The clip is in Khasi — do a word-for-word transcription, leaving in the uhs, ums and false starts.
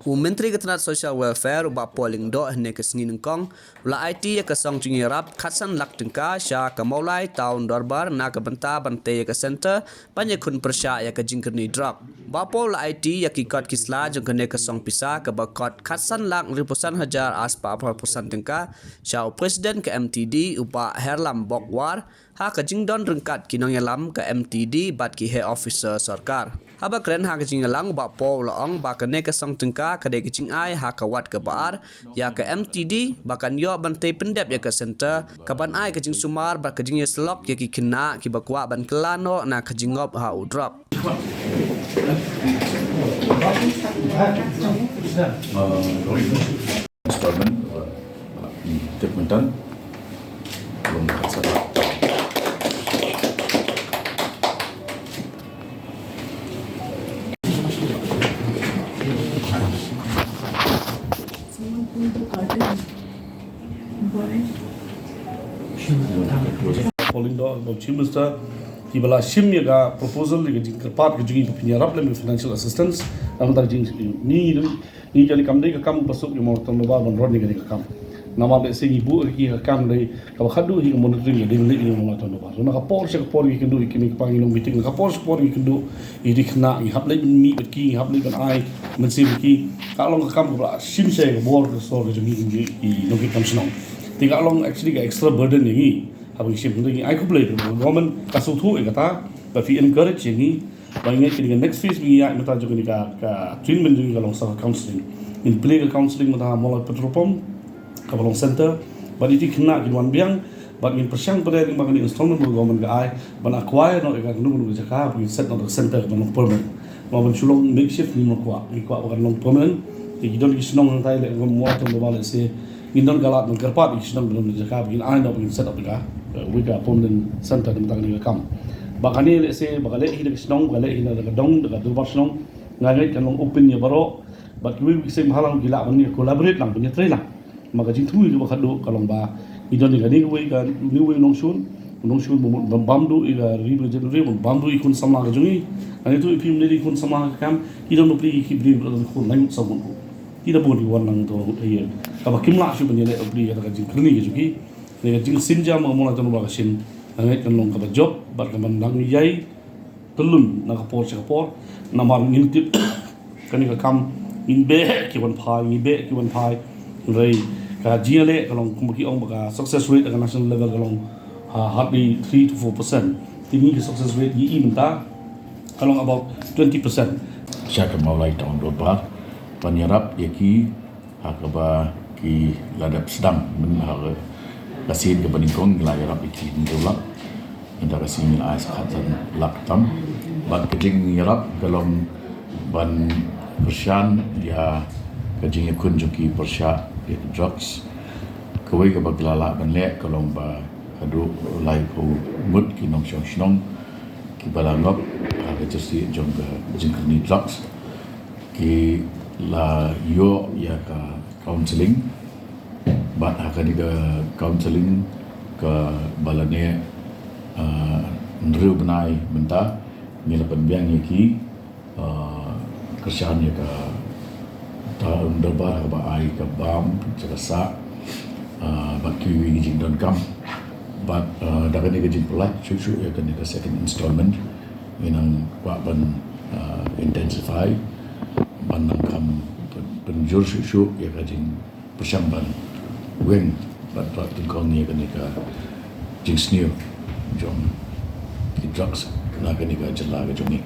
U Myntri ka tnat Social Welfare, u Bah Paul Lyngdoh, hynne ka sngi nyngkong u la aiti ïa ka song jingïarap khatsan lak tyngka sha ka Mawlai Town Dorbar na ka bynta ban tei ïa ka center ban ïakhun pyrshah ïa ka jingkyrni drok. Bah Paul u la aiti ïa ki kot ki sla jong kane ka song pisa kaba kot khatsan lak hynriewphew san hajar arspah arphew san tyngka sha u President ka M T D, u Bah Herlam Bokwar, ha ka jingdon ryngkat ki nongïalam ka M T D bad ki heh officer sorkar. Haba kren ha ka jingïalang, u Bah Paul u la ong ba kane ka song tyngka ka dei ka jingai ha ka wat kaba ar ïa ka M T D ba kan ïoh ban tei pyndep ïa ka center, kaban ai ka jingsumar bad ka jingïasyllok ïa ki khynnah kiba kwah ban kylla noh na ka jingngop ha u drok. Installment, uh, tip mynta long ka sara. Paul Lyngdoh, Chief Minister, kiba la shim ïa ka proposal ïa ka jingkyrpad ka jong ngi ba phin ïarap lem ïa ka financial assistance. Namar ka jing ngi Ngi kane kam dei ka kam ba suk ïa u Mawlai Town Dorbar ban run ïa kane ka kam. Namar lehse ngi buh ïa ka kam dei kaba khadduh hi ka monitoring ka dei ban leh ïa u Mawlai Town Dorbar. Na ka por sha ka por ngi kynduh ïa kine ki, ngi long meeting, na ka por sha ka por ngi kynduh ïa ki khynnah, ngi hap leit ban mih bad ki, ngi hap leit ban ai mynsiem bad ki. Ka long ka kam kaba la shim shai ka bor ka sor ka jong ngi, ngi nongkit kam shnong. Te ka long actually ka extra burden ïa ngi. Haba ngi shim, ngi ai khublei ïa ka government ka sngewthuh ïa kata, ka phi encourage ïa ngi. Ba ngi ngeit kane ka next phase ba ngi ïaid mynta jong kane ka, ka treatment jong ngi ka long sa ka counselling. Ngin plie ka counselling mynta ha Mawlai petrol pump kaba long center. Bad ïa ki khynnah kin wan biang. Bad ngin pyrshang pyrshang ba kane installment ba government ka ai ban acquire noh ïa ka kano kano ka jaka ba ngin set noh ka center kaba long permanent. Ba ban shu long makeshift ngim kwah, ngi kwah ba kan long permanent. Te ki don ki shnong hangtai leh ngam, Mawlai Town Dorbar lehse ngin don ka lad ban kyrpad ïa ki shnong ba don jaka ba kin ai noh ba ngin set up ïa ka, eh, wei ka permanent center. Te mynta kane ka kam ba kane lehse ba ka leh hi da ka shnong, ba ka leh hi da ka dong, da ka dorbar shnong, nga ngeit kan long open ïa baroh. Bad kiwei kiwei ki seng bhalang ki lah ban ïa collaborate lang, ban ïatrei lang. Ma ka jingthmu kaba khadduh ka long ba ngi don ïa kane kawei, kane kawei u nongshun, u nongshun ba mut ban bam duh ïa ka ri ba jong ngi, ban bam duh ïa ki khun samla ka jong ngi. Hynrei to ïa phi mynta ïa ki khun samla ka kam ki don bapli ki briew, ba don khun laingut saw ngut. Ki da bun ki wan lang to ïa kaba kim lah shuh ban ïaleh bapli ïa ka jingkyrni ka jong ki. Ïa ka jingsynjam ba ka Mawlai Town Dorbar ka shim, nga ngeit kan long kaba jop bad kaban dang ïai tyllun na ka por sha ka por. Namar ngin tip kane ka kam ngin beh ki wan phai, ngin beh ki wan phai. Hynrei ka jingïaleh ka long kumba ki ong ba ka success rate at the national level ka long, ha, hardly three to four percent. Te ngi ka success rate ngi i mynta ka long about twenty percent. Sha ka Mawlai Town Dorbar ban ïarap ïa ki ha kaba ki la dep sdang mynta ha ka sien kaba nyngkong ngi la ïarap ïa ki hynriew lak. Mynta ka sngi ngi la ai sa khatsan lak tam. Bad ka jingïarap ka long ban kyrshan ïa ka jingïakhun jong ki pyrshah ïa ki drugs. Kawei kaba ki la lah ban leh ka long ba haduh laiphew ngut ki nongshong shnong kiba la ngop ha ka jingïasyrdoh jong ka jingkyrni drugs. Ki la ïoh ïa ka counselling. Bad ha kane ka counselling kaba la neh, ah, hynriew bnai mynta, ngi la pynbiang ïa ki, ah, kyrshan ïa ka Town Dorbar kaba ai ka bam, ka sah, ah, bad kiwei ki jingdonkam. Bad, ah, da kane ka jingpyllait shuh shuh ïa kane ka second installment, ngi nang kwah ban, ah, intensify, ban nang kham pyn-, pynjur shuh shuh ïa ka jingpyrshang ban weng bad rat nyngkong ïa kane ka jingsniew jong ki drugs na kane ka jylla ka jong ngi.